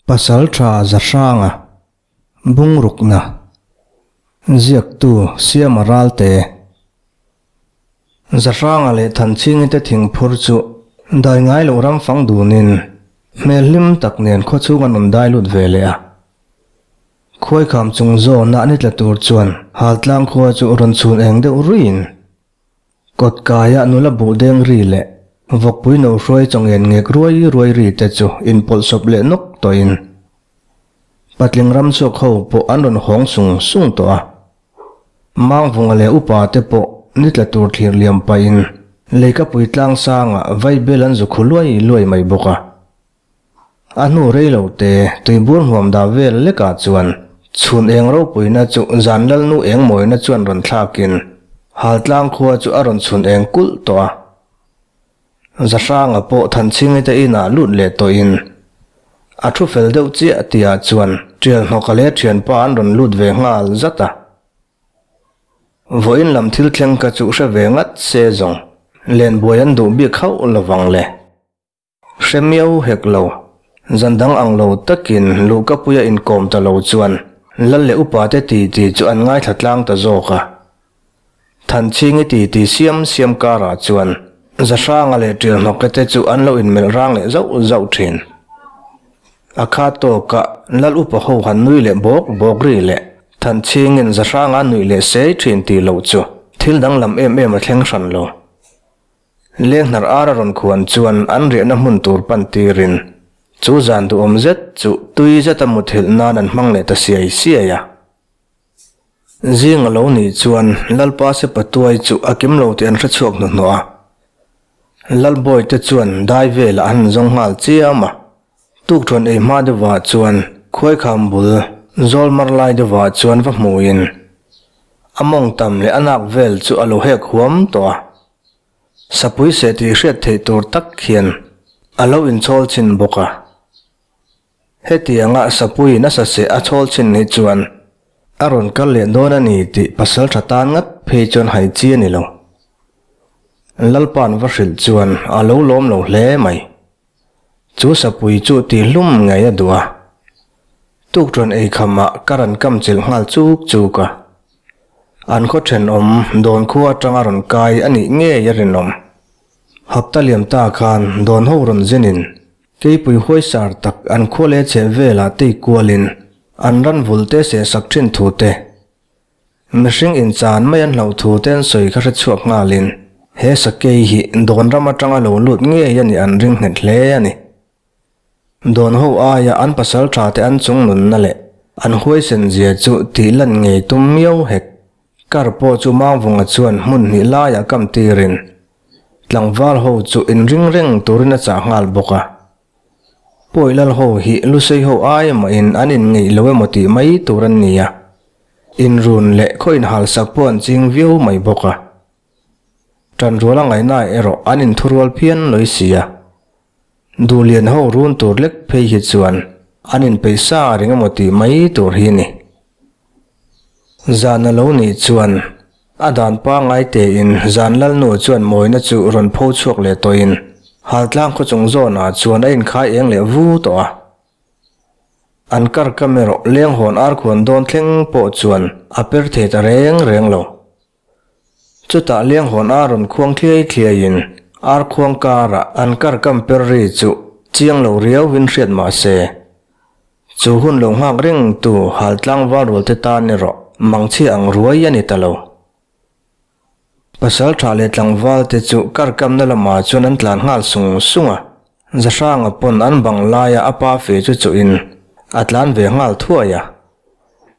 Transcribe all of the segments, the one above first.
Pasaltha Zahranga Bungrukna Ziaktu Siama Ralte Zahranga leh Thanchhingi te thingphur chu dai ngai loh ram fang dunin hmel hlim tak nen khawchhung an rawn dai lut ve leh a. Khuaikham chung zawna ni tla tur chuan Haltlang khua chu rawn chhun eng deuh ruiin Kawt kaia nula buh deng ri leh vawkpui no hruai chawngen ngek ruai ruai ri te chu inpawlhsawp leh nawk tawhin patling ram chhuak ho pawh an rawn hawng sung sung tawh a. Mangvunga leh upa te pawh ni tla tur thlir liam pahin leikapui tlang sangah vaibel an zu khu luai luai mai bawk a. A hnu rei lo te, tuibur hmuam dah vel lekah chuan chhun eng ropuina chu zan lalnu eng mawina chuan rawn thlakin Haltlang khua chu a rawn chhun eng kulh tawh a. Zahranga pawh Thanchhingi te inah lut leh tawhin a thu fel deuh chiah tihah chuan Ṭialhnawka leh ṭhianpa an rawn lut ve nghal zat a. Vawiin lam thil thleng kha chu hre ve ngat se zawng lenbuai an duh bik hauh lovang le. Hre miau hek lo. Zan dang ang lo takin Luhkapuia inkawm ta lo chuan Lal leh upate titi chu an ngaithla tlang ta zawk a. Thanchhingi titi siam siam karah chuan Zahranga leh Ṭialhnawke te chu an lo inmelh rang leh zauh zauh ṭhin. A kha tawkah Lal upa ho han nui leh bawk bawk ri leh Thanchhingin Zahranga nuih leh sei ṭhin tih loh chu thil danglam em em a thleng hran lo. Lenghnar ar a rawn khuan chuan an riahna hmun tur pan tirin chu zan duhawm zet chu tui zeta muthilh nan an hmang leh ta siai siai a. Zing a lo nih chuan Lalpa Sepa tuai chu a kim lo tih an hre chhuak hnuhnawh a. Lalbawi te chuan dai velah an han zawng nghal chiam a. Tukṭhuan ei hma deuhvah chuan khuaikham bul zawl mar lai deuhvah chuan va hmuin a mawng tam leh a nak vel chu a lo hek huam tawh a. Sapui seh tih hriat theih tur tak hian a lo inchhawl chhin bawk a. Hetianga sapui nasa seh a chhawl chhin hi chuan a rawn kal leh dawn a ni tih pasal tha tan ngat phei chuan hai chi a ni lo. Lalpa'n va hrilh chuan a lo lawm lo hle mai. Chu sapui chu tihhlum ngei a duh a. Tukṭuan eikhamah ka rawn kam chilh nghal chuk chuk a. An khaw ṭhenawm dawn khua aṭanga rawn kai a nih ngei a rinawm. Hapta liam ta khan dawn ho rawn zinin keipui huaisar tak an khua leh chheh velah tei kualin an ran vul te sehsak ṭhin thu te, mihring inchan mai an hlauh thu te an sawi kha hre chhuak nghalin he sakei hi dawn ram aṭanga lo lut ngei a nih an ring nghet hle a ni. Dawn ho aia an pasal tha te an chung nunna leh an huaisen zia chu tih lan ngei tum miau hek. Kar pawh chu Mangvunga chuan hmun hnih laiah kam tirin tlangval ho chu inring reng turin a chah nghal bawk a. Pawilal ho hi Lusei ho ai emahin an inngeih lo emaw tih mai tur an ni a, inrun leh khaw inhalsak pawh an ching viau mai bawk a. Tanruala ngaihnaah erawh an inthurual phian lawi si a. Duhlian ho run tur lek phei hi chuan an inpeih sa reng emaw tih mai tur hi a ni. Zan a lo nih chuan a dan pangngai tein zan lalnu chuan mawina chu rawn pho chhuak leh tawhin Haltlang khaw chung zawnah chuan a inkhai eng leh vu tawh a. An kar kam erawh lenghawn arkhuan dawn thleng pawh chuan a per thei ta reng reng lo. Chutah Lianghawn a rawn khuang thliai thliaiin ar khuang karah an kar kam per ri chu chiang lo riauin hriat mah se, chu hun lo nghak reng tu hal tlangval rualte tan erawh mangchhia ang ruai a ni ta lo. Pasal tha leh tlangval te chu kar kamna lamah chuan an tlan nghal sung sung a, Zahranga pawn an bang laia a pa fe chu chuhin a tlan ve nghal thuai a.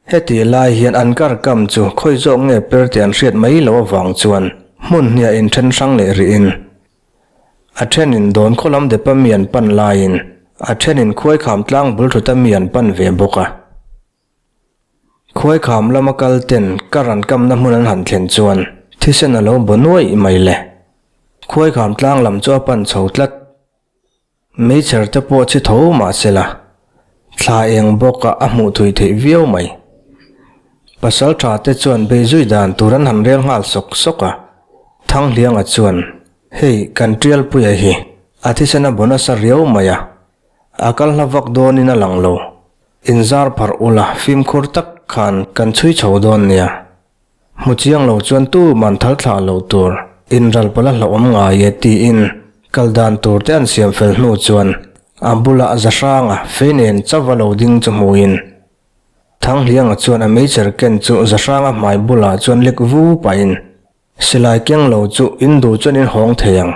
Heti lai hian an kar kam chu khawi zawk nge per tih an hriat mai loh avang chuan hmun hniah in then hrang leh rihin a thenin dawn khaw lam depa mi an pan laiin a thenin khuaikham tlang bul thuta mi an pan ve bawk a. Khuaikham lama kal ten kar an kamna hmun an han thlen chuan thisen a lo baw nuaih mai le. Khuaikham tlang lam chu a pan chho tlat. Meichher te pawh chi tho mah se la, thla eng bawkah a hmuh thui theih viau mai. Pasal tha te chuan beizui dan tur an han rel nghal sawk sawk a. Thanghlianga chuan, Hei, kan Tialpuia hi a thisen a bonus a riau mai a. A kal hla vak dawnin a lang lo. Inzar pharh ula fimkhur tak khan kan chhui chho dawn nia. Hmu chiang lo chuan tuman thal thlah lo tur inral pawlh a hlauhawm ngai e tiin kal dan tur te an siam fel hnu chuan a bulah Zahranga fei nen chauva lo ding chu hmuin Thanghlianga chuan a meichher ken chu Zahranga hmai bulah chuan lek vu pahin Silai keng lo chu in duh chuan in hawng thei ang.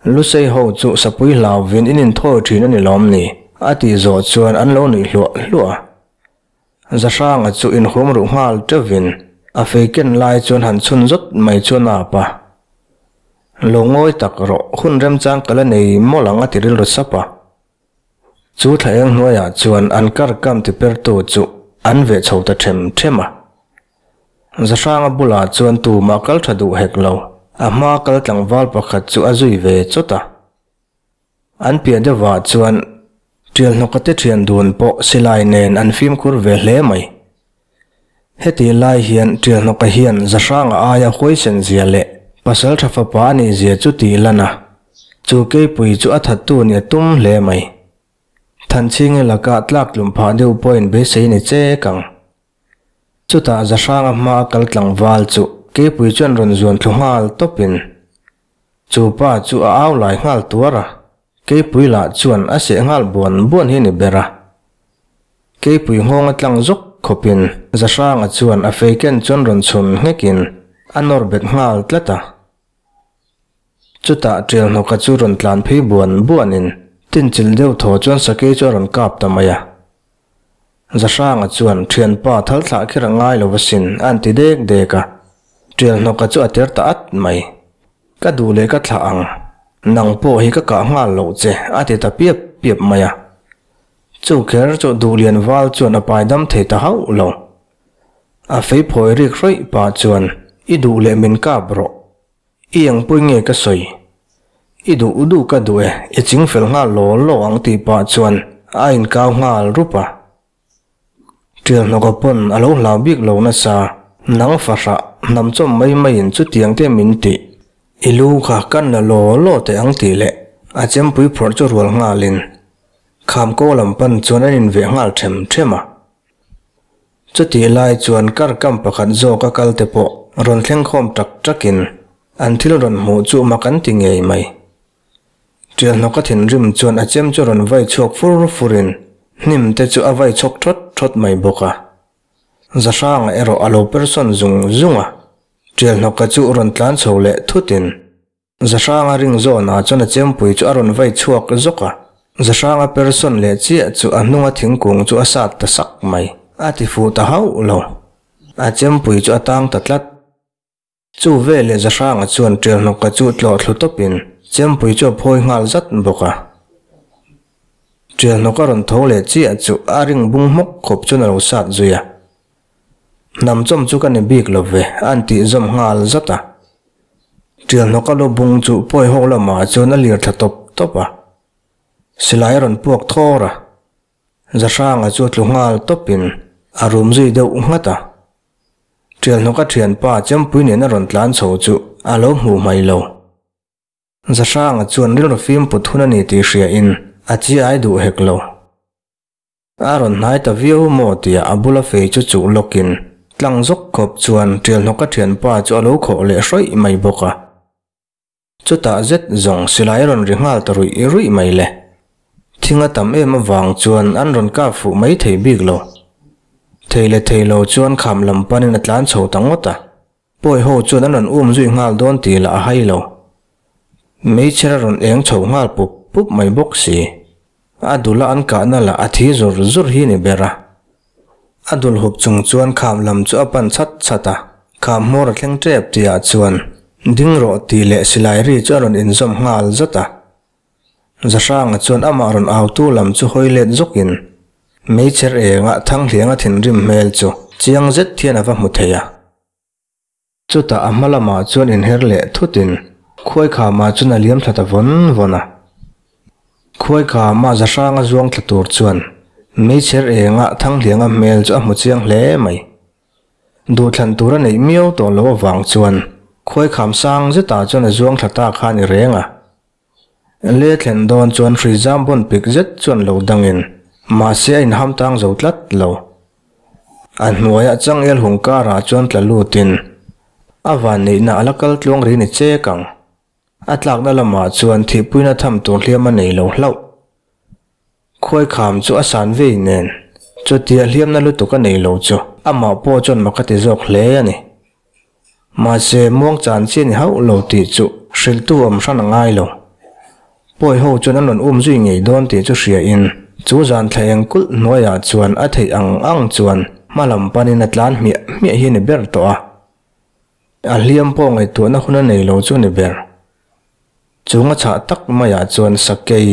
Lusei ho chu sapui hlauvin in inthawi thin a ni lawm ni? a tih zawh chuan an lo nuih hluah hluah a. Zahranga chu inhum ruh nghal teuhvin a fei ken lai chuan han chhun zawt mai chu a nap a. Lo ngawi tak rawh, hun remchang ka la nei mawlh ang a ti rilru sap a. Chu thla eng hnuaiah chuan an kar kam tipertu chu an veh chho ta them them a. Zahranga bulah chuan tumah kal tha duh hek lo, a hma kal tlangval pakhat chu a zui ve chawt a. An piah deuhah chuan Tialhnawka te thian dun pawh silai nen an fimkhur ve hle mai. Hetih lai hian Tialhnawka hian Zahranga aia huaisen zia leh pasal tha fapa a nih zia chu tih lan a, chu keipui chu a thattu nih a tum hle mai. Thanchhingi lakah tlak tlum phah deuh pawhin beisei ni chek ang. Chutah Zahranga hmaa kal tlangval chu keipui chuan rawn zuan thlu nghal tawpin Chu pa chu a au lai nghal tuar a, Keipui lah chuan a seh nghal buan buan hi ni ber a. Keipui nghawng a tlang zawk khawpin Zahranga chuan a fei ken chuan rawn chhun nghekin a nawr bet nghal tlat a. Chutah Ṭialhnawka chu rawn tlan phei buan buanin tinchilh deuh thaw chuan sakei chu a rawn kap ta mai a. Zahranga chuan thianpa thal thlah kher a ngai lo asin a an ti dek dek a, Ṭialhnawka chu a ter ta at mai. Ka duh leh ka thlah ang, nang pawh hi ka kah nghal loh che a ti ta piap piap mai a. Chu kher chu Duhlian val chuan a pai dam thei ta hauh lo. A fei phawi rik hrawih pah chuan I duh leh min kap rawh. I engpui nge ka sawi? I duh duh ka duh e, i ching fel nghal law law ang tih pah chuan a inkau nghal rup a. Ṭialhnawka pawn a lo hlau bik lo nasa, nang fahrah hnam chawm mai maiin chutiang te min tih. I lu kha kan la law law teh ang tih leh a chempui phawrh chu rual nghalin Khamko lam pan chuan an inveh nghal ṭhem ṭhem a. Chutih lai chuan kar kam pakhat zawk a kal te pawh rawn thleng khawm tak takin an thil rawn hmuh chu mak an ti ngei mai. Ṭialhnawka thinrim chuan a chem chu rawn vai chhuak fur furin hnim te chu a vai chhawk thawt thawt mai bawk a. Zahranga erawh a lo persawn zung zung a, Ṭialhnawka chu rawn tlan chho leh thutin Zahranga ring zawnah chuan a chempui chu a rawn vai chhuak zawk a, Zahranga person leh chiah chu a hnunga thingkung chu a sat ta sak mai. A ti fuh ta hauh lo. A chempui chu a tang ta tlat. Chu veleh Zahranga chuan Ṭialhnawka chu tlawh thlu tawpin chempui chu a phawi nghal zat bawk a. Ṭialhnawka rawn tho leh chiah chu a ring bung hmawk khawp chuan a lo sat zui a. Hnam chawm chu ka ni bik lo ve, a an tih zawm nghal zat a. Ṭialhnawka lu bung chu pawi ho lamah chuan a lir thla tawp tawp a. Silai a rawn puak thawr a. Zahranga chu a tlu nghal tawpin a rum zui deuh nghat a. Ṭialhnawka ṭhianpa Chempui nen a rawn tlan chho chu a lo hmuh hmai lo. Zahranga chuan rilru fim put hun a ni tih hriain a chi ai duh hek lo. A rawn hnai ta viau maw tia a bula fei chu chuh lawkin tlang zawk khawp chuan Ṭialhnawka ṭhianpa chu a lo khawh leh hrawih mai bawk a. Chutah zet zawng silai a rawn ri nghal ta ruih ruih mai le. Thing a tam em avang chuan an rawn kap fuh mai thei bik lo. Thei leh thei lo chuan kham lam panin a tlan chho ta ngawt a. Pawi ho chuan an rawn um zui nghal dawn tih lah a hai lo. Meichher a rawn eng chho nghal pup pup mai bawk si. A dul a an kahna lah a thi zur zur hi ni ber a. A dul hup chung chuan kham lam chu a pan chhat chhat a, kham hmawr a thleng tep tihah chuan ding rawh tih leh silai ri chu a rawn inzawm nghal zat a. Zahranga chuan amah rawn autu lam chu hawi let zawkin meichher engah Thanghlianga thinrim hmel chu chiang zet hian a va hmu thei a. Chutah a hma lamah chuan inher leh thutin Khuaikhama chuan a liam thla ta vawn vawn a. Khuaikhama Zahranga zuang thla tur chuan meichher engah Thanghlianga hmel chu a hmu chiang hle mai. Duhthlan tur a neih miau tawh loh avang chuan Khuaikham sang zetah chuan a zuang thla ta kha a ni reng a. Le thlen dawn chuan hrui zam bawn pik zet chuan lo dangin mahse a inham tang zo tlat lo. A hnuaiah changel hung karah chuan tla lutin a vanneihna a la kal tluang ri ni chek ang. A tlakna lamah chuan thihpuina tham tur hliam a nei lo hlauh. Khuaikham chu a san vei nen chutia hliamna lutuk a nei lo chu amah pawh chuan mak a ti zawk hle a ni. Mahse, muang chan chi a ni hauh lo tih chu hrilhtu awm hran a ngai lo. Pawi ho chuan an rawn um zui ngei dawn tih chu hria in chu zan thla eng kulh hnuaiah chuan a theih ang ang chuan hma lam panin a tlan hmiah hmiah hi a ni ber tawh a. A hliam pawh ngaihtuahna hun a nei lo chu a ni ber. Chung a chhah tak maiah chuan sakei,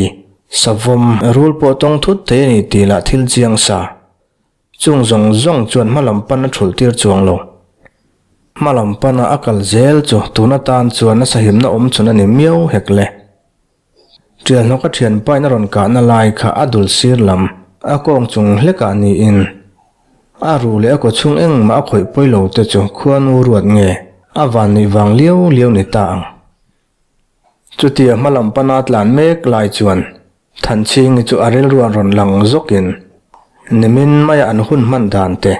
savawm, rul pawh tawng thut thei a ni tih lah thil chiang sa. Chung zawng zawng chuan hma lam pan a thulh tir chuang lo. Hma lam pana a kal zel chu tun atan chuan a sahimna awm chhun a ni miau hek le. Ṭialhnawk a ṭhianpain a rawn kahna lai kha a dul sir lam a kawng chung hlekah niin a ruh leh a kawchhung engmah a khawih pawi lo te chu khuanu ruat nge a van nuih vang liau liau ni ta ang. Chutia hma lam pana tlan mek lai chuan Thanchhingi chu a rilruah rawn lang zawkin nimin maia an hun hman dan te,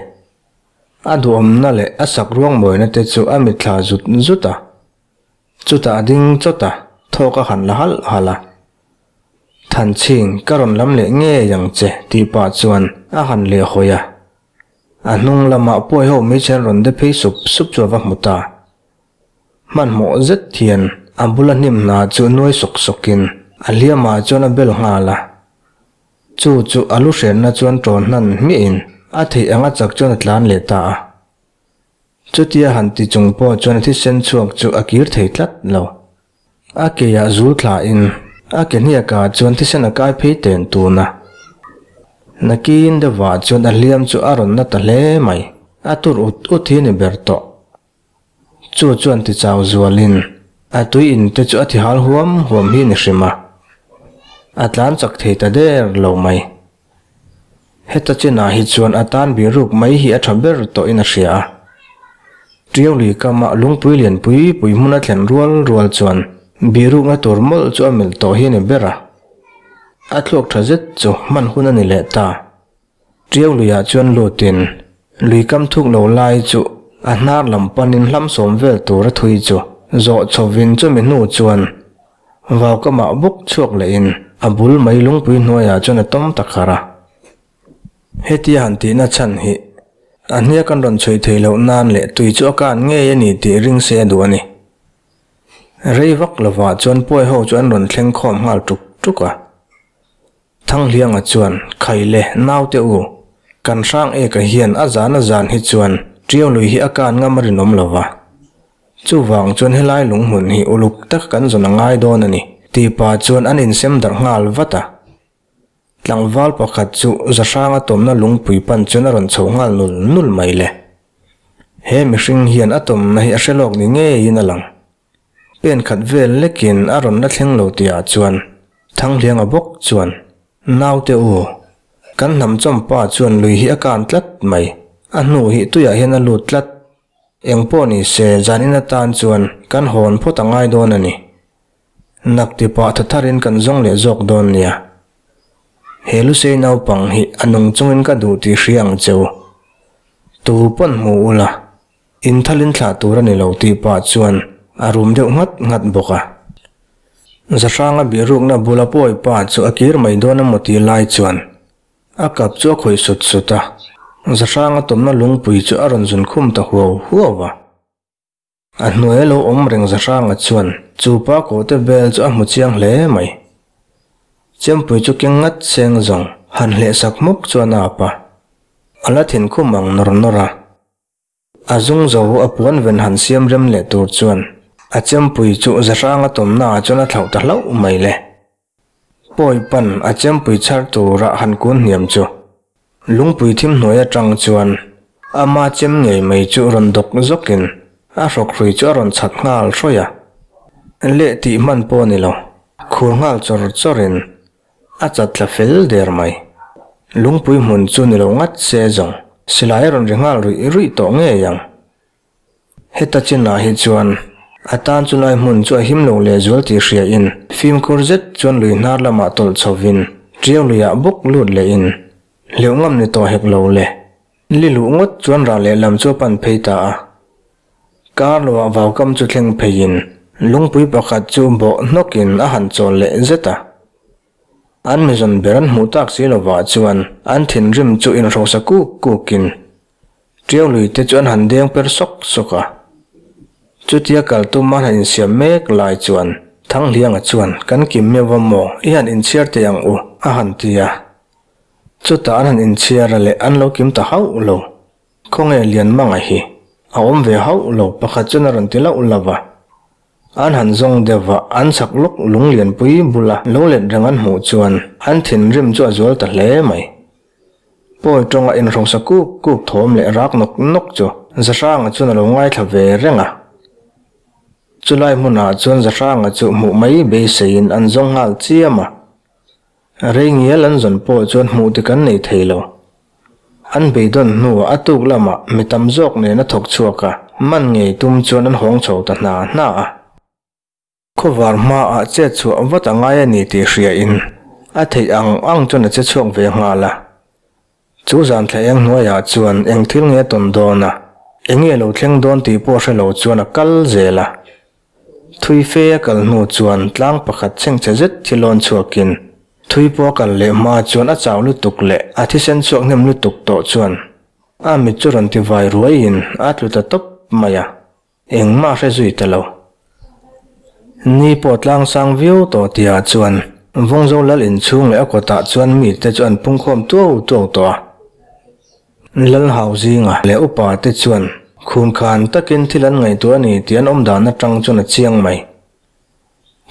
a duhawmna leh a sak ruang mawina te chu a mitthla zut zut a. Chutah a ding chawt a, thawk a han la halh halh a. Thanchhing, ka rawn lam leh ngei ang che tih pah chuan a han leh hawi a. A hnung lamah pawi ho hmeichhe an rawn de phei sup sup chu a va hmu ta. Hmanhmawh zet hian a bula hnim hna chu nuai sawk sawkin a hliamah chuan a bel nghal a. Chu chu a lu hrenna chuan ṭawn hnan hmiahin a theih anga chak chuan a tlan leh ta a. Chutia han ti chung pawh chuan a thisen chhuak chu a kir thei tlat lo. A keiah zul thlain a ke hniakah chuan thisen a kai phei ten tun a. Nakin deuhah chuan a hliam chu a rawn na ta hle mai, a tur ut ut hi a ni ber tawh. Chu chuan ti chau zualin a tui in te chu a ti hal huam huam hi ni hrim a, a tlan chak thei ta der lo mai. Heta chinah hi chuan a tan bir ruk mai hi a tha ber tawhin a hria a. Tiau lui kama lungpui lian pui pui hmun a thlen rual rual chuan birukna tur mawlh chu a melh tawh hi a ni ber a. A thluak tha zet chu hman hun a ni leh ta. Tiau luiah chuan lutin lui kam thuk lo lai chu a hnar lam panin hlam sawm vel tur a thui chu zawh chhovin chumi hnu chuan vau kamah bawk chhuak lehin a bul mai lungpui hnuaiah chuan a tawm ta kharh a. Hetia han tihna chhan hi a hniak an rawn chhui thei loh nan leh tui chu a kan ngei a ni tih ring se a duh a ni. Rei vak lovah chuan pawi ho chu an rawn thleng khawm nghal tuk tuk a. Thanghlianga chuan, Khai le, naute u, kan hrang eka hian a zan a zan hi chuan Tiau lui hi a kan ngam a rinawm lo va. Chuvang chuan helai lunghmun hi uluk taka kan zawn a ngai dawn a ni, tih pah chuan an insem darh nghal vat a. Tlangval pakhat chu Zahranga tawmna lungpui pan chuan a rawn chho nghal nul nul mai le. He mihring hian a tawmna hi a hre lawk ni ngeiin a lang. Pen khat vel lekin a rawn la thleng lo tihah chuan Thanghlianga bawk chuan, Naute u, kan hnam chawmpa chuan lui hi a kan tlat mai, a hnu hi tuiah hian a lut tlat. Eng pawh ni se zanin atan chuan kan hawn phawt a ngai dawn a ni. Nak ti pah tha tharin kan zawng leh zawk dawn nia. He lusei naupang hi a nung chungin ka duh tih hria ang che u. Tu pawn hmu ula. Inthalin thlah tur a ni lo tih pah chuan a rum deuh nghat nghat bawk a. Zahranga bihrukna bula pawi pa chu a kir mai dawn emaw tih lai chuan a kap chu a khawih sut sut a, Zahranga tawmna lungpui chu a rawn zun khum ta huau huau a. A hnuai a lo awm reng Zahranga chuan chu pa kawhte bel chu a hmu chiang hle mai. Chempui chu keng ngat seng zawng han hlehsak hmuk chuan a ap a, a la thinkhum ang nawr nawr a. A zung zo a puan ven han siam rem leh tur chuan a chempui chu Zahranga tawmna ah chuan a thlauh ta hlauh mai le. Pawi pan a chempui chhar tura han kun hniam chu lungpui thim hnuai atang chuan ama chem ngei mai chu rawn dawk zawkin a hrawk hrui chu a rawn chhat nghal hrawih a. Leh tih hman pawh a ni lo, khur nghal chawr chawrin A chat tla fel der mai. Lungpui hmun chu ni lo ngat se zawng silai a rawn ri nghal ruih ruih tawh ngei ang. Heta chinah hi chuan A tan chu lai hmun chu a him lo lehzual tih hriain fimkhur zet chuan lui hnar lamah tawlh chhovin Tiau luiah bawk lut lehin hleuh ngam ni tawh hek lo le. Li luh ngawt chuan rah lehlam chu a pan phei ta a. Kar loah vaukam chu thleng pheiin lungpui pakhat chu bawh hnawkin a han chawl leh zet a. An mizawn ber an hmuh tak si lovah chuan an thinrim chu inhrosa kuk kukin Tiau lui te chu an han deng per sawk sawk a. Chutia kal tum an han insiam mek lai chuan Thanghlianga chuan kan kim meuh a maw i han inchhiar teh ang u a han ti a. Chutah an han inchhiar a leh an lo kim ta hauh lo. Khawnge Lianmanga hi a awm ve hauh lo pakhat chuan a rawn ti lauh lauh a. An han zawng deuh a, an chak lawk lung lianpui bula lo let reng an hmuh chuan an thinrim chu a zual ta hle mai. Pawi tawnga inhrosa kuk kuk thawm leh rak nawk nawk chu Zahranga chuan a lo ngaithla ve reng a. Chulai hmunah chuan Zahranga chu hmuh mai beiseiin an zawng nghal chiam a. Rei ngial an zawn pawh chuan hmuh dik an nei thei lo. An beidawn hnuah a tuk lamah mi tam zawk nen a thawk chhuak a, man ngei tum chuan an hawng chho ta hna hna a. Khawvar hmaah chet chhuah vat a ngai a ni tih hriain a theih ang ang chuan a che chhuak ve nghal a. Chu zan thla eng hnuaiah chuan eng thil nge a tawn dawn a, eng nge lo thleng dawn tih pawh hre lo chuan a kal zel a. Thui fe a kal hnu chuan tlang pakhat chhengchhe zet thi lawn chhuakin thui pawh a kal leh hma chuan a chau lutuk leh a thisen chhuak hnem lutuk tawh chuan a mit chu rawn ti vai ruaiin a tlu ta tawp mai a. Engmah hre zui ta lo. Ni pawh tlang sang viau tawh tihah chuan Vawngzo lal inchhung leh a kawtah chuan mite chu an pungkhawm tuau tuau tawh a. Lal hau zinga leh upa te chuan khunkhan takin thil an ngaihtuah a ni tih an awm dan atang chuan a chiang mai.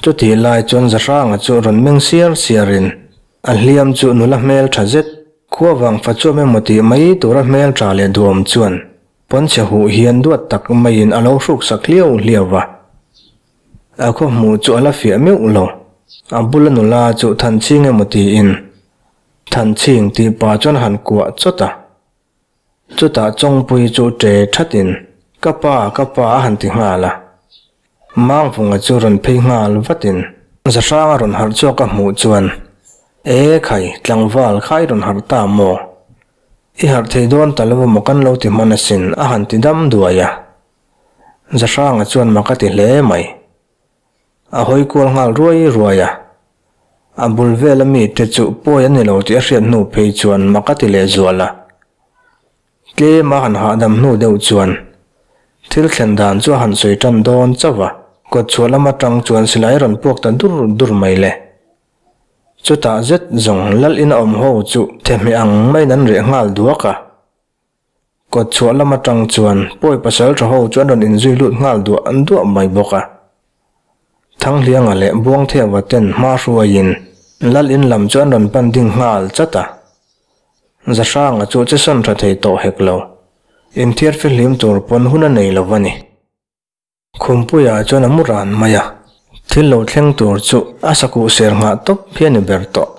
Chutih lai chuan Zahranga chu rawn meng siar siarin a hliam chu nula hmel tha zet, khua vang fa chuam emaw tih mai tura hmel tha leh duhawm chuan Pawnchhe huh hian duat tak maiin a lo hruk sak hliau hliau va. A khaw hmuh chu a la fiah meuh lo. A bula nula chu Thanchhing emaw tiin Thanchhing tih pa chuan a han kuah chawt a. Chutah Chawngpui chu ṭe ṭhatin Ka pa, ka pa a han ti nghal a. Mangvunga chu rawn phei nghal vatin Zahranga rawn harh chhuak a hmuh chuan E khai, tlangval kha i rawn harh ta maw? I harh thei dawn ta lo maw kan lo ti hman asin a han ti dam duai a. Zahranga chuan mak a ti hle mai. A hawi kual nghal ruai ruai a. A bul vela mite chu pawi a ni lo tih a hriat hnu phei chuan mak a ti leh zual a. Tlem a han hahdam hnu deuh chuan thil thlen dan chu a han sawi tan dawn chauh a. Kawtchhuah lam atang chuan silai a rawn puak ta dur dur mai le. Chutah zet zawng lal in a awm ho chu thehmeh ang maiin an reh nghal duak a. Kawt chhuah lam atang chuan pawi pasal tha ho chu an rawn inzui lut nghal duah duah mai bawk a. Thanghlianga leh Buangtheuva ten hma hruaiin lal in lam chu an rawn pan ding nghal chat a. Zahranga chu che sawn tha thei tawh hek lo. Inthiar fihlim tur pawn hun a nei lo a ni. Khumpuiah chuan a mu ran mai a, thil lo thleng tur chu a sakuh ser nghah tawp hi a ni ber tawh.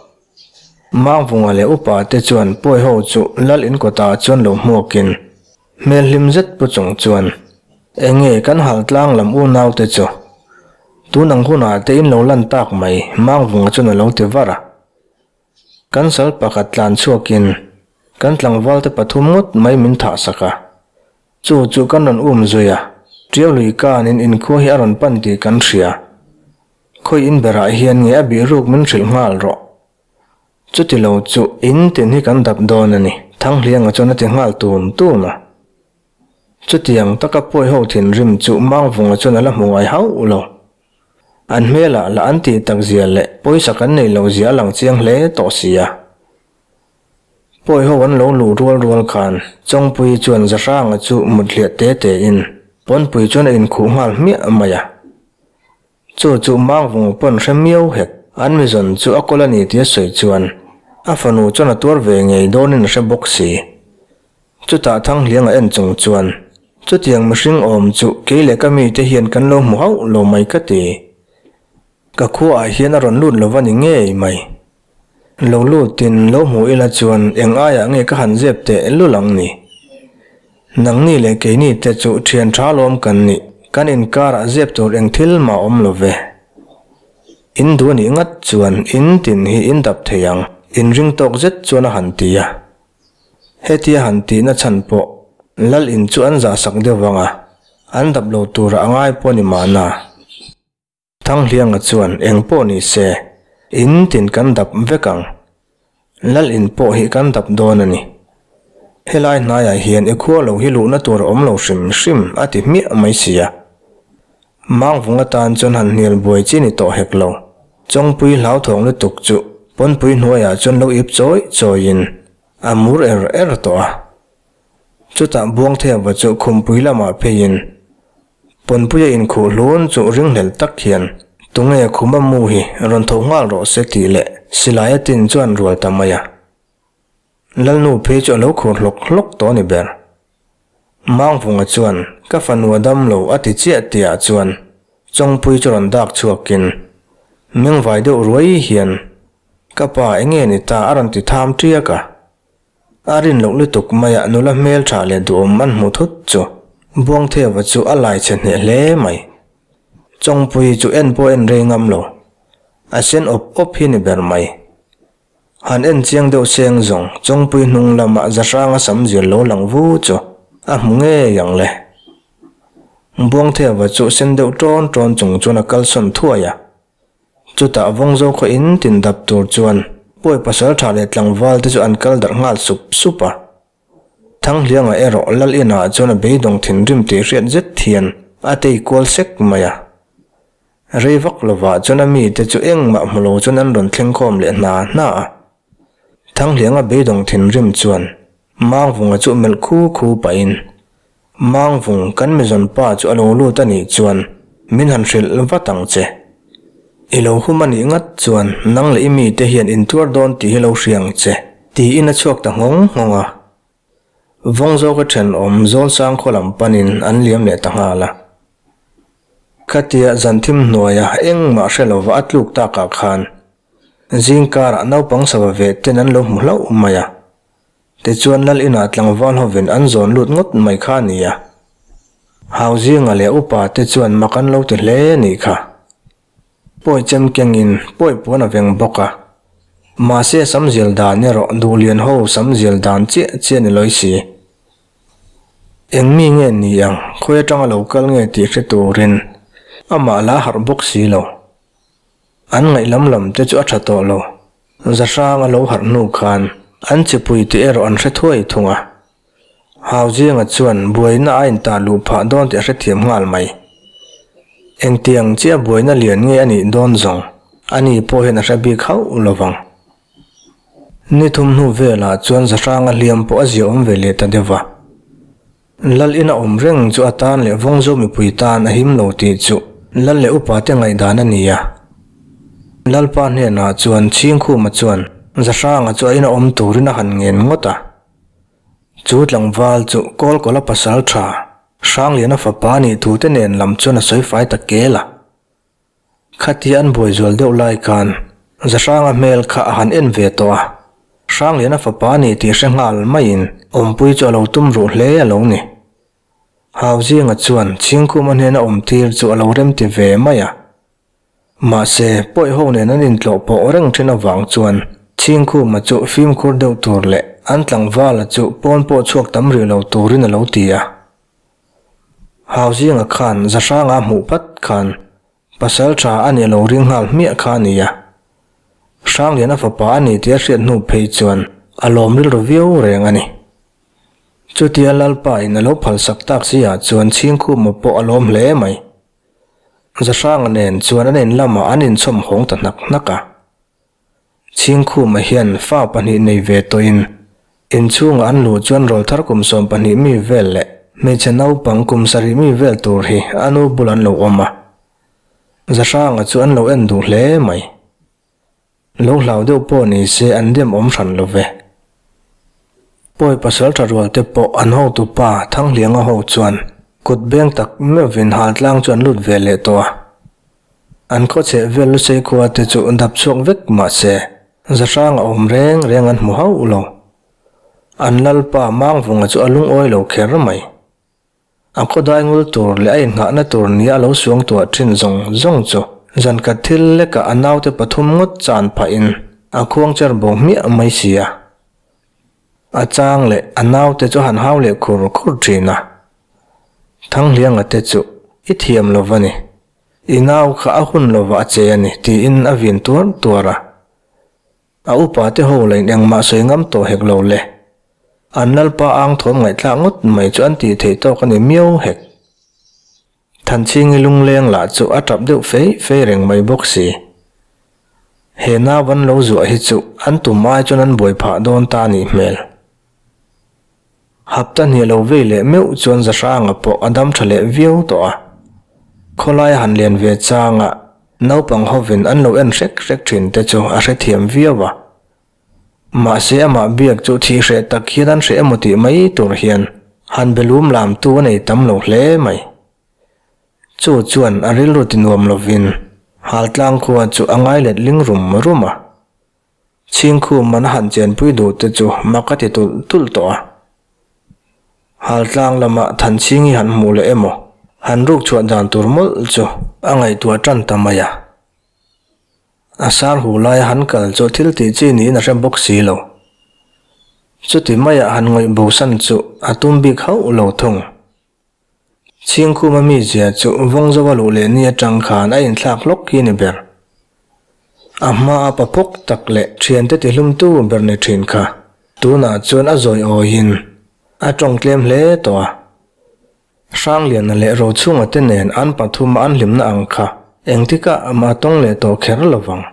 Mangvunga leh upa te chuan pawi ho chu lal in kawtah chuan lo hmuakin hmel hlim zet pu chung chuan, Enge kan hal tlang lam unau te chu? Tun ang hunah te in lo lan tak mai Mangvunga chuan a lo ti var a. Kan sal pakhat tlan chhuakin kan tlangval te pathum ngawt mai min thah sak a. Chu chu kan rawn um zui a, Tiau lui kanin inkhua hi a rawn pan tih kan hria. Khawi in berah hian nge a bih ruk min hrilh nghal rawh. Chuti lo chu in tin hi kan dap dawn a ni, Thanghlianga chuan a ti nghal tun tun a. Chutiang taka pawi ho thinrim chu Mangvunga chuan a la hmu ngai hauh lo. An hmelah lah an tih tak zia leh pawisa kan nei loh zia a lang chiang hle tawh si a. Pawi ho an lo luh rual rual khan Chawngpuii chuan Zahranga chu mut hliah te te in Pawnpui chuan a inkhuh nghal hmiah mai a. Chu chu Mangvunga pawn hre miau hek an mizawn chu a kawl a ni tih a sawi chuan a fanu chuan a tuar ve ngei dawnin a hre bawk si. Chutah Thanghlianga en chung chuan chutiang mihring awm chu kei leh ka mite hian kan lo hmu hauh lo mai ka ti. Ka khuaah hian a rawn lut lo va ni ngei mai. Lo lutin lo hmu ila chuan eng aiah nge ka han zep teh lul ang ni? Nangni leh keini te chu thian tha lawm kan nih. Kan inkarah zep tur eng thil mah awm lo ve. In duh anih ngat chuan in tin hi in dap thei ang, inring tawk zet chuan a han ti a. Hetia han tihna chhan pawh Lal in chu an zahsak deuh vang a, an dap lo turah a ngai pawh a ni mahna. Thanghlianga chuan eng pawh ni se, in tin kan dap vek ang. Lal in pawh hi kan dap dawn a ni. Helai hnaiah hian i khua lo hi luhna tur a awm lo hrim hrim a ti hmiah mai si a. Mangvung atan chuan han hnial buai chi ni tawh hek lo. Chawngpui hlauthawng lutuk chu pawnpui hnuaiah chuan lo ip chawi chawiin a mur er er tawh a. Chutah Buangtheva chu khumpui lamah pheiin Pawnpuia inkhuh hlun chu ringhlel tak hian tunge khuma mu hi rawn tho nghal rawh se tih leh silai a tin chuan rual ta mai a. Lalnu phei chu a lo khur hlawk hlawk tawh a ni ber. Mangvunga chuan ka fanu a dam lo a ti chiah tihah chuan Chawngpui chu rawn dak chhuakin mengvai deuh ruai hian ka pa enge ni ta a rawn ti tham tiak a. A rin loh lutuk maiah nula hmeltha leh duhawm an hmu thut chu Buangtheva chu a lai chhe hneh hle mai. Chawngpui chu en pawh en rei ngam lo. A sen awp awp hi ni ber mai. Han en chiang deuh seng zawng Chawngpui hnung lamah Zahranga sam zir lo lang vu chu a hmu ngei ang le. Buangtheva chu sen deuh ṭawn ṭawn chung chuan a kalsawn thuai a. Chutah Vawngzo khaw in tin dap tur chuan Pawi pasal tha leh tlangval te chu an kal darh nghal sup sup a. Thanghlianga erawh Lal inah chuan a beidawng thinrim tih hriat zet hian a tei kual sek mai a. Rei vak lovah chuan a mite chu engmah hmu lo chuan an rawn thleng khawm leh hna hna a. Thanghlianga beidawng thinrim chuan Mangvunga chu melh khu khu pahin Mangvung, kan mizawn pa chu a lo lut a nih chuan min han hrilh vat ang che. I lo hum a nih ngat chuan nang leh i mite hian in tuar dawn tih hi lo hria ang che, tiin a chhuak ta nghawng nghawng a. Vawng zawka thenawm Zawlsang khaw lam panin an liam leh ta nghal a. Khatia zan thim hnuaia engmah hre lova a tluk takah khan zingkarah naupang sava ve ten an lo hmu hlauh mai a. Tichuan Lal inah tlangval hovin an zawn lut ngawt mai kha a ni a. Hauzinga leh upa te chuan mak an lo ti hle a nih kha. Pawi chem kengin pawi puan a veng bawk a. Mahse samzial dan erawh duhlian ho samzial dan chiah chiah ni lawi si. Eng mi nge ni ang, khawi atanga lo kal nge tih hre turin amah la harh bawk si lo. An ngaih lam lam te chu a tha tawh lo. Zahrang a lo harh hnu khan an chipui tih erawh an hre thuai thung a. Hauzinga chuan buaina a intah luh phah dawn tih a hrethiam nghal mai. Engtiang chiah buaina lian nge a nih dawn zawng ani pawh hian a hre bik hauh lo vang. Ni thum hnu velah chuan Zahranga hliam pawh a ziaawm ve leh ta deuh va. Lal ina awm reng chu a tan leh Vawngzo mipui tan a him lo tih chu Lal leh upa te ngaihdan a ni a. Lalpa hnenah chuan Chhingkhuma chuan Zahranga chu a ina awm turin a han ngen ngawt a. Chu tlangval chu Kawlkawla pasal tha Hrangliana fapa nih thu te nen lam chuan a sawi fai ta kel a. Khatia an buai zual deuh lai khan Zahranga hmel kha a han en ve tawh a, Hrangliana fapa ni tih hre nghal maiin awmpui chu a lo tum ruh hle a lo ni. Hauzinga chuan Chhingkhuma hnena awm tir chu a lo remti ve mai a. Mahse, pawi ho nen an intlawh pawh reng thin avang chuan Chhingkhuma chu fimkhur deuh tur leh an tlangvala chu pawn pawh chhuak tam rih lo turin a lo ti a. Hauzinga khan Zahranga hmuh phat khan pasal tha a nih lo ring nghal hmiah kha a ni a. Hrangliana fapa a ni tih a hriat hnu phei chuan a lawm rilru viau reng a ni. Chutia Lalpa in a lo phalsak tak si ah chuan Chhingkhuma pawh a lawm hle mai. Zahranga nen chuan an in lamah an inchhawm hawng ta hnak hnak a. Chhingkhuma hian fa pahnih nei ve tawhin inchhungah an luh chuan rawlthar kum 12 mi vel leh hmeichhe naupang kum sarih mi vel tur hi a nu bul an lo awm a. Zahranga chu an lo en duh hle mai. Lo hlau deuh pawh ni se an dem awm hran lo ve. Pawi pasal tha rual te pawh an hotu pa Thanghlianga ho chuan kut beng tak meuhvin haltlang chu an lut ve leh tawh a. An khawchheh vel lusei khua te chu dap chhuak vek mah se, Zahrang a awm reng reng an hmu hauh lo. An lalpa Mangvunga chu a lungawi lo kher mai. A khawdai ngul tur leh a inngahna tur nia a lo suangtuah thin zawng zawng chu zankhat thil lekah a naute pathum ngawt chan phahin a khuangcher bo hmiah mai si a. A chang leh a naute chu a han hau leh khur khur thin a. Thanghlianga te chu i thiam lo va ni. I nau kha a hun lova a che a ni tiin a vin tuar tuar a. A upa te ho lain engmah sawi ngam tawh hek lo le. An lalpa ang thawm ngaihthlak ngawt mai chu an tih theih tawk a ni miau hek. Thanchhingi lungleng lah chu a tap deuh fei fei reng mai bawk si. He nau an lo zuah hi chu an tum ai chuan an buai phah dawn ta a nih hmel. Hapta hniah lo vei leh meuh chuan Zahranga pawh a dam tha leh viau tawh a. Khawlaia han lian ve changa naupang hovin an lo en hrek hrek thin te chu a hrethiam viau a. Mahse amah biak chu thih hreh tak hian an hreh emaw tih mai tur hian han be lum lamtu a nei tam lo hle mai. Chu chuan a rilru ti nuam lovin Haltlang khua chu a ngai let ling rum rum a. Chhingkhum an han chenpui duh te chu mak a ti tulh tulh tawh a. Haltlang lama Thanchhingi han hmuh leh emaw han ruk chhuah dan tur mawlh chu a ngaihtuah tan ta mai a. A sar hu laia han kal chu thil tih chi niin a hre bawk si lo. Chuti maiah han ngawih bosan chu a tum bik hauh lo thung. Chhingkhuma mizia chu Vawngzova luh leh ni atang khan a inthlak hlawk hi a ni ber. A hmaa pa phawk tak leh thiante tihlumtu ber ni thin kha tunah chuan a zawi awiin a tawng tlem hle tawh a. Hrangliana leh Rochhunga te nen an pathuma an hlimna ang kha engtikah amah tawng leh tawh kher lo vang.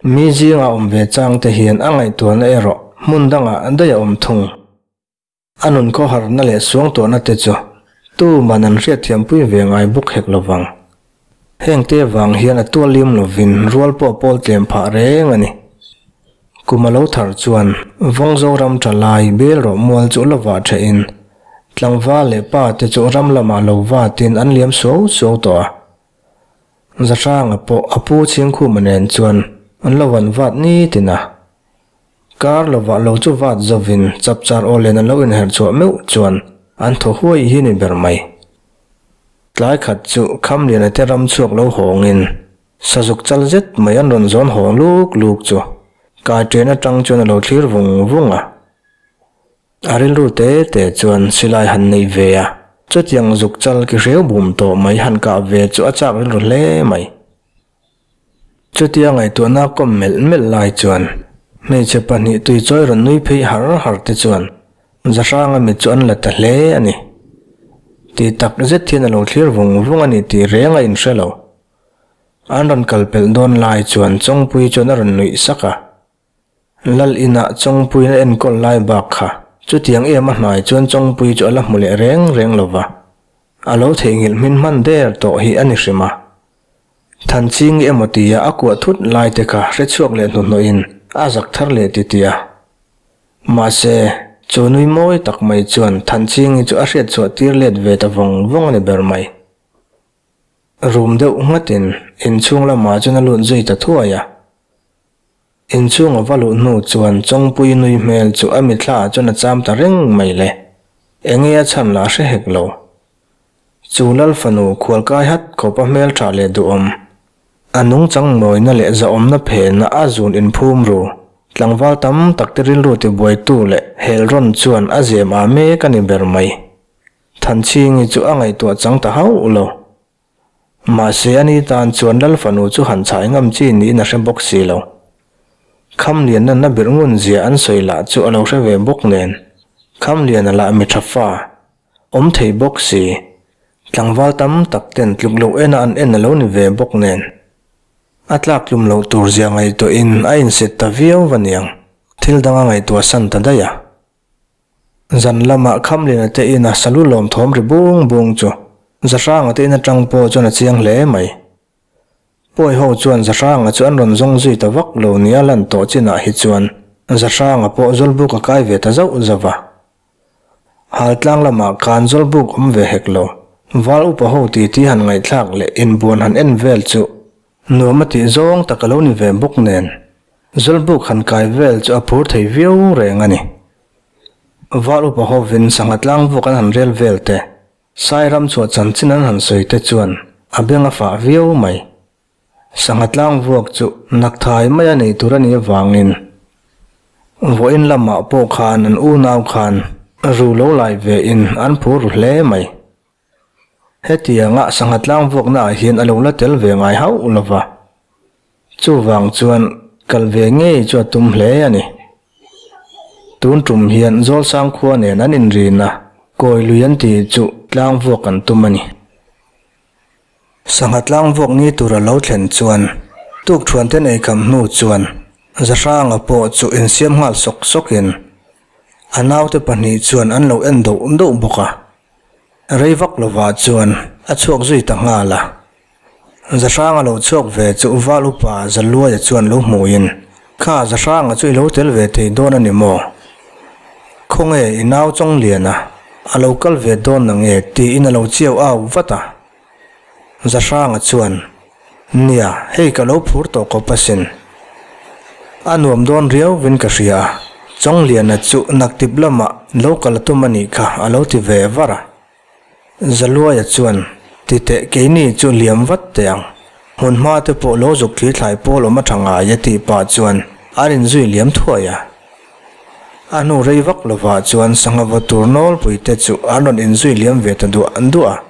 Mi zinga awm ve chang te hian a ngaihtuahna erawh hmun dangah daih a awm thung. A nun khawharna leh suangtuahna te chu tuman an hriatthiampui ve ngai bawk hek lo vang. Heng te vang hian a tual lim lovin rual pawh pawl tlem phah reng a ni. Kum a lo thar chuan Vawngzo ram tha lai bel rawh mual chu la vah thehin tlangval leh pa te chu ram lamah lo vatin an liam suau suau tawh a. Zahranga pawh a pu Chhingkhuma nen chuan an lo van vat nitin a. Kar lovah lo chu vat zovin chapchar aw len an lo inherh chhuah meuh chuan an thaw huai hi ni ber mai. Tlai khat chu Khamliana te ram chhuak lo hawngin sazuk chal zet mai an rawn zawn hawng luk luk chu kai ṭen aṭang chuan a lo thlir vung vung a. A rilru te te chuan silai han nei ve a, chutiang zuk chal ki hreu bum tawh mai han kah ve chu a chak rilru hle mai. Chutia ngaihtuahna kawm melh melh lai chuan hmeichhe pahnih tuichawi rawn nui phei har har te chuan Zahranga mit chu an la ta hle a ni. Ti tak zet hian a lo thlir vung vung a ni tih reng a inhre lo. An rawn kal pelh dawn lai chuan Chawngpui chuan a rawn nuih sak a. Lal inah Chawngpuiin a enkawl lai bak kha chutiang em a hnai chuan Chawngpui chu a la hmu leh reng reng lo va, a lo theihnghilh hmin hman der tawh hi a ni hrim a. Thanching emaw tia a kuah thut lai te kha hre chhuak leh hnuhnawhin a zak thar leh ti ti a. Mahse, chu nui mawi tak mai chuan Thanchhingi chu a hriat chhuah tir let ve ta vawng vawng a ni ber mai. Rum deuh nghatin inchhung lamah chuan a lut zui ta thuai a. Inchhung a va luh hnu chuan Chawngpui nui hmel chu a mitthla ah chuan a cham ta reng mai le. Enge a chhan lah hre hek lo. Chu Lal fanu khualkai hat khawpa hmeltha leh duhawm, a nungchang mawina leh zahawmna phenah a zun inphum ru. Tlangval tam tak te rilru tibuaitu leh helrawn chuan a zem ah mek a ni ber mai. Thanchhingi chu a ngaihtuah chang ta hauh lo. Mahse ani tan chuan Lal fanu chu han chhai ngam chi niin a hre bawk si lo. Khamliana na birh ngun zia an sawi lah chu a lo hre ve bawk nen, Khamliana lah mi tha fa, awm thei bawk si, tlangval tam tak ten tluk loh ena an en a lo ni ve bawk nen, a tlak tlum loh tur zia ngaihtuahin a insit ta viau va niang, thil dang a ngaihtuah san ta daih a. Zan lamah Khamliana te ina salu lawm thawm ri bung bung chu Zahranga te in atang pawh chuan a chiang hle mai. Pawi ho chuan Zahranga chu an rawn zawng zui ta vak lo nia lan tawh chinah hi chuan Zahranga pawh Zawlbuk a kai ve ta zauh zauh a. Haltlang lamah khan Zawlbuk awm ve hek lo. Val upa ho titi han ngaihthlak leh inbuan han en vel chu nuam a tih zawng tak a lo ni ve bawk nen Zawlbuk han kai vel chu a phur thei viau reng a ni. Val upa hovin sangha tlangvuk an han rel vel te. Sairam chhuah chanchin an han sawi te chuan a beng a fah viau mai. Sangha tlang vuak chu nakthai maia nei tur a nih avangin vawiin lamah pawh khan an unau khan ru lo lai ve in an phur ru hle mai. Hetianga sangha tlang vuakna ah hian a lo la tel ve ngai hauh lova. Chuvang chuan kal ve ngei chu a tum hle a ni. Tun tum hian Zawlsang khua nen an inrin a, kawi lui an tih chu tlang vuak an tum a ni. Sangha tlang vuak ni tur a lo thlen chuan tukthuan te nei kham hnu chuan Zahranga pawh chu insiam nghal sawk sawkin a naute pahnih chuan an lo en doh doh bawk a. Rei vak lovah chuan a chhuak zui ta nghal a. Zahranga lo chhuak ve chu Val upa Zaluaia chuan lo hmuhin, Kha Zahranga chu i lo tel ve thei dawn a ni maw? Khawnge i nau Chawngliana a lo kal ve dawn na nge? tiin a lo chiau au vat a. Zahranga chuan, Nia, hei ka lo phur tawh kawp asin. A nuam dawn riauvin ka hria a, Chawngliana chu naktip lamah lo kal a tum a nih kha a lo ti ve var a. Zaluaia chuan, Titeh keini chu liam vat teh ang. Hmun hma te pawh lo zuk thli thlai pawl awm a tha ngai a tih pah chuan an inzui liam thuai a. A hnu rei vak lovah chuan sangha vaw tur nawlpui te chu an rawn inzui liam ve ta duah duah a.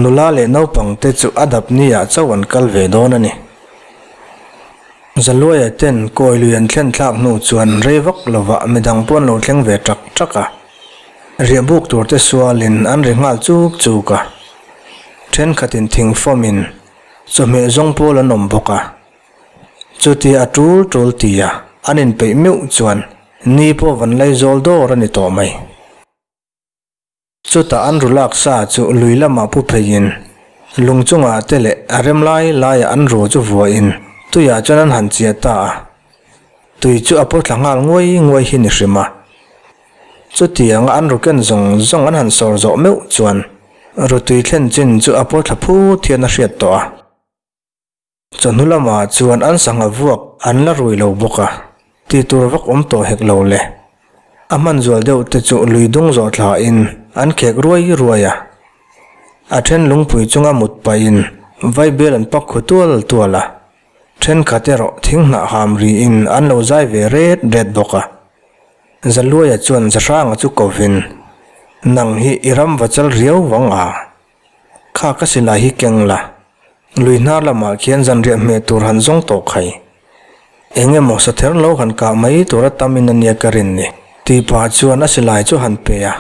Nula leh naupang te chu a dap ni ah chauh an kal ve dawn a ni. Zaluaia ten kawi lui an thlen thlak hnu chuan rei vak lovah midang pawh an lo thleng ve ṭak ṭak a. Riahbuk tur te sualin an ri nghal chuk chuk a. Thenkhatin thing fawmin chawhmeh zawng pawl an awm bawk a. Chutia a tul tul tia an inpeih meuh chuan ni pawh van laizawl dawr a ni tawh mai. Chutah an ru lak sa chu lui lamah pu pheiin lung chungah te leh a rem lai laiah an ru chu vuahin tuiah chuan an han chiah ta a. Tui chu a paw thla nghal nguai nguai hi ni hrim a. Chutianga an ru ken zawng zawng an han sawr zawh meuh chuan ru tui thlen chin chu a paw thla phut hian a hriat tawh a. Chawhnu lamah chuan an sangha vuak an la rui lo bawk a, tih tur vak awm tawh hek lo le. A hman zual deuh te chu lui dung zawh thlain an khek ruai ruai a. A then lungpui chunga mut pahin vaibel an pak khu tual tual a, thenkhat erawh thing hnah ham riin an lo zai ve ret ret bawk a. Zaluaia chuan Zahranga chu kovin, Nang hi i ram va chal riau vang a? Kha ka silai hi keng la, lui hnar lamah khian zanriah hmeh tur han zawng tawh khai. Eng emaw sather lo han kah mai tura tam in ania ka rin ni, tih pah chuan a silai chu han pe a.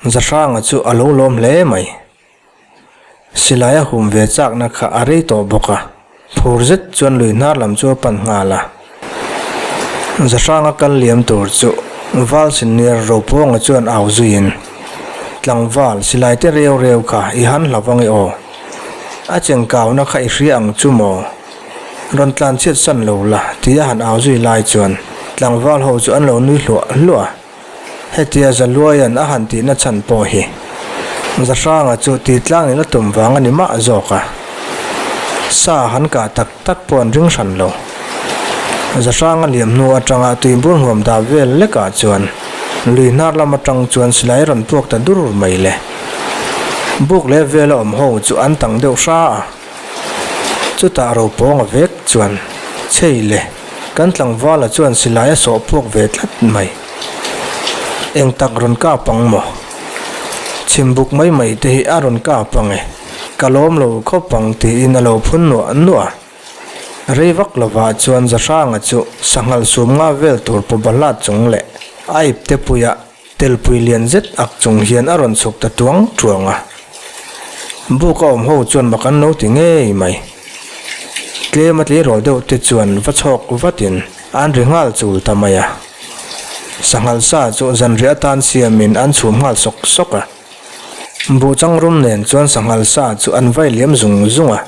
Zahranga chu a lo lawm hle mai. Silai a hum ve chakna kha a rei tawh bawk a. Phur zet chuan lui hnar lam chu a pan nghal a. Zahranga kal liam tur chu Val Senior Ropawnga chuan au zuiin, Tlangval, silai te reu reu kha i han hla vang e aw. A chengkauna kha i hria ang chu maw? Rawn tlan chhiat san lo la, ti a han au zui lai chuan tlangval ho chu an lo nui hluah hluah a. Hetia Zaluaia'n a han tihna chhan pawh hi Zahranga chu titlangin a tum vang a ni mah zawk a, sa han kah tak tak pawh an ring hran lo. Zahranga liam hnu atanga tuibur nuam dah vel lekah chuan lui hnar lam atang chuan silai rawn puak ta dur mai le. Buk leh vela awm ho chu an tang deuh hra a. Chutah Ropawnga vek chuan, Chei le, kan tlangvala chuan silai a sawh puak ve tlat mai. Eng tak rawn kap ang maw? Chhimbuk mai mai te hi a rawn kap ang e, ka lawm lo khawp ang tiin a lo phun nuah nuah a. Rei vak lovah chuan Zahranga chu sanghal sum nga vel tur pawba hlat chung leh a ipte puiah Telpui lian zet ak chung hian a rawn chhuk ta tuang tuang a. Buk a awm ho chuan mak an lo ti ngei mai. Tlem a tleirawl deuh te chuan va chhawk vatin an ri nghal chul ta mai a. Sanghal sa chu zanriah atan siamin an chhum nghal sawk sawk a. Buhchang rum nen chuan sanghal sa chu an vai liam zung zung a.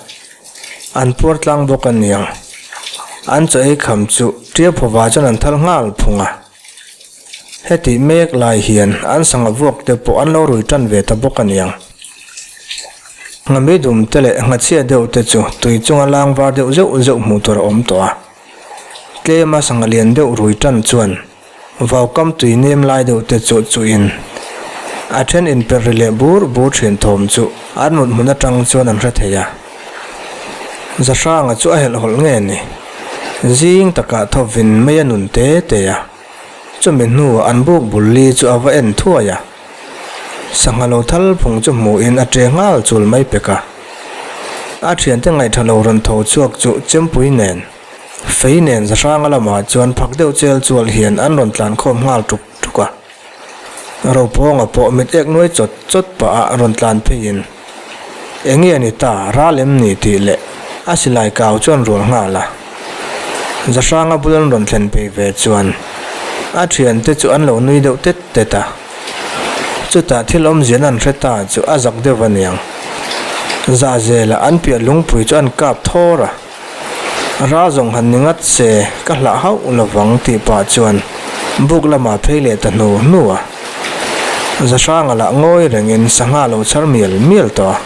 An puar tlang bawk a niang. An chaw ei kham chu Ṭiaphawva chuan an thal nghal phung a. Hetih mek lai hian an sangha vuak te pawh an lo rui tan ve ta bawk a niang. Nghami dum te leh nghachhia deuh te chu tui chunga lang var deuh zeuh zeuh hmuh tur a awm tawh a. Tlema sangha lian deuh rui tan chuan vaukam tui nem lai deuh te chu chuhin. A then inper ri leh bur bur thin thawm chu an mut hmun atang chuan an hre thei a. Zahranga chu a helhhawlh nge ni? Zing takah thawvin mei a nun te te a. Chumi hnuah an buk bul li chu a va en thuai a. Sangha lo thal phung chu hmuhin a ṭe nghal chul mai pek a. A thiante ngaihṭha lo rawn tho chhuak chu chempui nen, fei nen Zahranga lamah chuan phak deuh chel chual hian an rawn tlan khawm nghal ṭuk ṭuk a. Ropawnga pawh mit ek nuai chawt chawt pah a rawn tlan pheiin, Eng nge ni ta, ral em ni? tih leh a silai kau chuan rual nghal a. Zahranga bul an rawn thlen phei ve chuan a thiante chu an lo nui deuh tet tet a. Chutah thil awmzian an hre ta chu a zak deuh aniang. Zahzela an piah lungpui chu an kap thawr a. Ra zawng han ni ngat se ka hlah hauh lovang tih pah chuan buk lamah phei leh ta hnu hnu a. Zahranga lah ngawi rengin sangha lo chhar mial mial tawh a.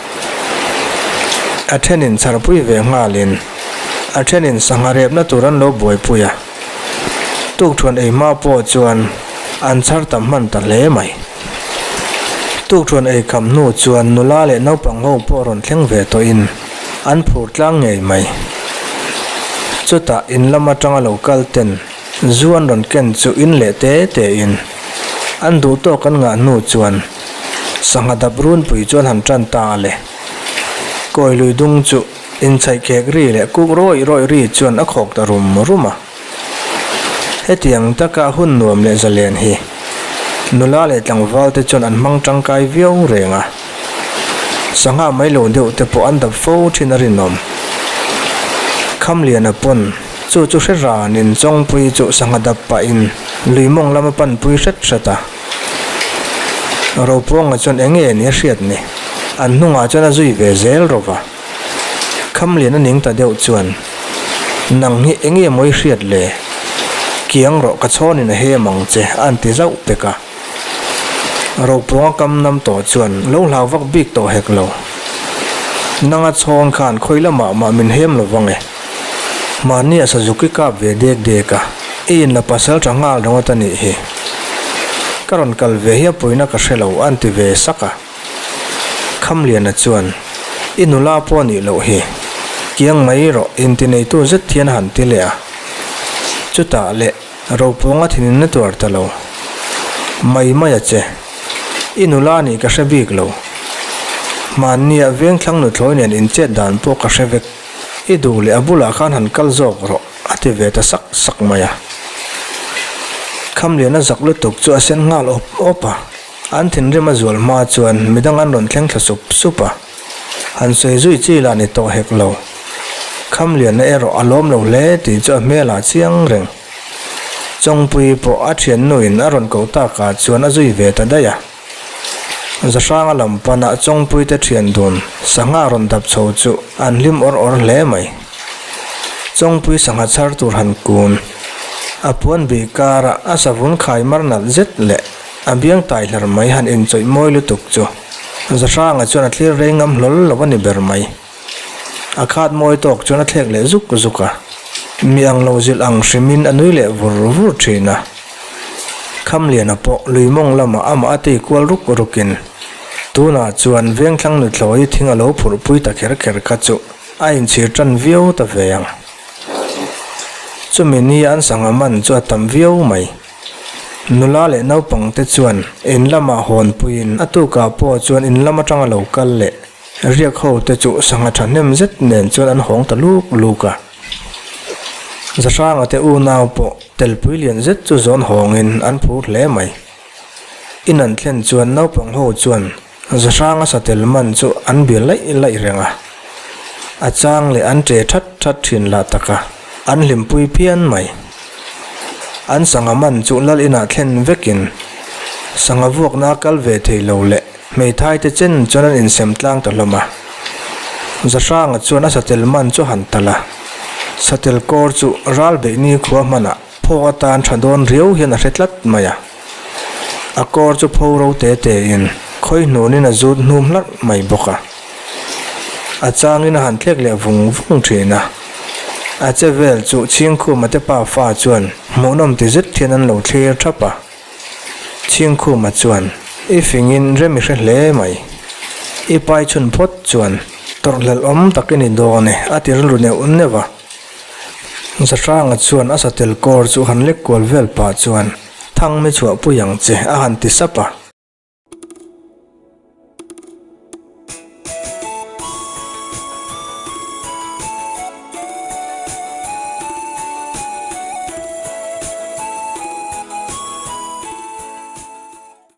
A thenin chharpui ve nghalin a thenin sangha repna tur an lo buaipui a. Tukthuan ei hma pawh chuan an chhar tam hman ta hle mai. Tukthuan ei kham hnu chuan nula leh naupang ho pawh rawn thleng ve tawhin an phur tlang ngei mai. Chutah in lam atanga lo kal ten zu an rawn ken chu in leh te te in an duh tawk an ngah hnu chuan sangha dap runpui chu an han tan ta a le. Kawi lui dung chu inchhaih khek ri leh kuk rawih rawih ri chuan a khawk ta rum rum a. Hetiang taka hun nuam leh zalen hi nula leh tlangval te chuan an hmang tangkai viau reng a, sangha mai lo deuh te pawh an dap fo thin a rinawm. Khamliana pawn chu chu hre ranin Chawngpui chu sangha dap pahin lui mawng lama panpui hret hret a. Ropuanga chuan eng nge ni a hriat ni, an hnungah chuan a zui ve zel rawh va. Khamlian a ning ta deuh chuan, Nang hi eng nge maw i hriat le? Kiang rawh ka chhawnin a hem ang che, a an ti zauh pek a. Ropuanga kam nam tawh chuan lo hlau vak bik tawh hek lo. Nanga chhawn khan khawi lamah mah min hem lo vang e. Mahni a sazuk i kap ve dek dek a, i inla pasal tha nghal ringawt a nih hi. Ka rawn kal ve hi a puina ka hre lo, a an ti ve sak a. Khamliana chuan, I nula pawh nih loh hi. Kiang mai rawh, intineitu zet hian a han ti leh a. Chutah leh Ropuanga thinin a tuar ta lo. Mai mai a che. I nula nih ka hre bik lo. Hmannia vengthlang nuthlawi nen inchet dan pawh ka hre vek. I duh leh a bulah khan han kal zawk rawh, a ti ve ta sak sak mai a. Khamliana zak lutuk chu a sen nghal awp awp a. An thinrim a zual hma chuan midang an rawn thleng thla sup sup a, han sawi zui chi lah ni tawh hek lo. Khamlianna erawh a lawm lo hle tih chu a hmelah chiang reng. Chawngpui pawh a thiannuin a rawn koh takah chuan a zui ve ta daih a. Zahranga lam pana Chawngpuite thian dun sangha rawn dap chho chu an hlim awr awr hle mai. Chawngpui sangha chhar tur han kun a puan bih karah a savun khai mar nalh zet leh A biang tai hlar mai han inchawih mawi lutuk chu Zahranga chuan a thlir rei ngam hlawl lo a ni ber mai. A khat mawi tawk chuan a thlek leh zuk zuk a, mi ang lo zilh ang hrimin a nui leh vur vur thin a. Khamliana pawh lui mawng lamah amah a tei kual ruk rukin tunah chuan vengthlang nuthlawi thing a lo phurhpui ta kher kher kha chu a inchhir tan viau ta ve ang. Chumi ni an sangha man chu a tam viau mai. Nula leh naupang te chuan in lamah hawn puiin a tukah pawh chuan in lam atanga lo kal leh riak ho te chu sangha thahnem zet nen chuan an hawng ta luk luk a. Zahranga te unau pawh telpui lian zet chu zawn hawngin an phur hle mai. In an thlen chuan naupang ho chuan Zahranga satel man chu an bia laih laih reng a, a chang leh an che that that thin lah tak a, an hlimpui phian mai. An sangha man chu lal inah thlen vekin sangha vuakna a kal ve thei lo leh hmeithai te chen chuan an insem tlang ta hlawm a. Zahranga chuan a satel man chu han talh a, satel kawr chu ral beih nikhua hmanah phawk atan tha dawn riau hian a hre tlat mai a. A kawr chu pho ro te te in khawi hnunin a zut hnum hlarh mai bawk a. A changin a han thlek leh vung vung thin a. A che vel chu Chhingkhuma te pa fa chuan hmuhnawm ti zet hian an lo thlir thap a. Chhingkhuma chuan. I fingin rem i hre hle mai. I pai chhun phawt chuan tawrhhlelh awm tak i ni dawn e, a ti rilru neuh neuh a. Zahranga chuan a satel kawr chu han lek kual vel pah chuan, Thang mi chhuahpui ang che, a han ti sap a.